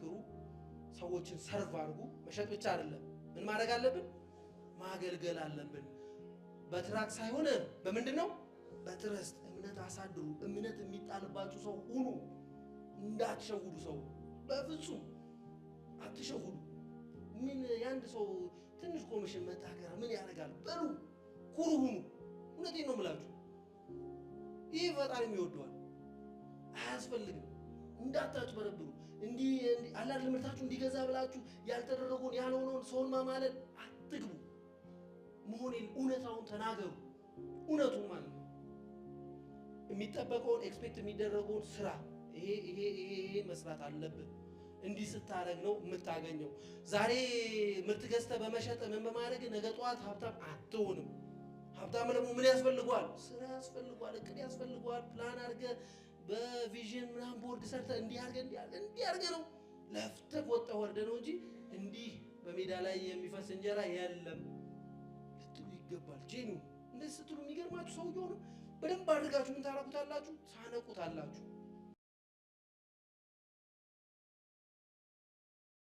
ጠንክሩ፣ ሰዎችን serve አድርጉ። መሸጥ ብቻ አይደለም፣ ምን ማድረግ አለብን? ማገልገል አለብን። በ truck ሳይሆን በምንድን ነው? በ trust እምነት አሳድሩ። እምነት የሚጣልባችሁ ሰው ሁኑ። እንዳትሸውዱ ሰው በፍጹም አትሸውዱ። ምን የአንድ ሰው ትንሽ ኮሚሽን መታገር ምን ያደርጋል? በሉ ኩሩ ሁኑ። እውነቴን ነው የምላችሁ። ይህ ፈጣሪም ይወደዋል። አያስፈልግም። እንዳታጭበረብሩ። እንዲህ አላል ምርታችሁ እንዲገዛ ብላችሁ ያልተደረገውን ያልሆነውን ሰውን ማማለል አትግቡ። መሆን እውነታውን ተናገሩ። እውነቱን ማለት ነው። የሚጠበቀውን expect የሚደረገውን ስራ ይሄ ይሄ ይሄ ይሄ መስራት አለብህ። እንዲህ ስታደርግ ነው የምታገኘው። ዛሬ ምርት ገዝተህ በመሸጥ ምን በማድረግ ነገ ጠዋት ሀብታም አትሆንም። ሀብታም ደግሞ ምን ያስፈልገዋል? ስራ ያስፈልገዋል፣ እቅድ ያስፈልገዋል። ፕላን አድርገህ በ vision ምናምን ቦርድ ሰርተህ እንዲህ አድርገህ እንዲህ አድርገህ እንዲህ አድርገህ ነው ለፍተህ ወጥተህ ወርደህ ነው እንጂ እንዲህ በሜዳ ላይ የሚፈስ እንጀራ የለም ልትሉ ይገባል። Genuine እንደዚህ ስትሉ የሚገርማችሁ ሰውየው ነው በደንብ አድርጋችሁ ምን ታረጉታላችሁ? ታነቁታላችሁ።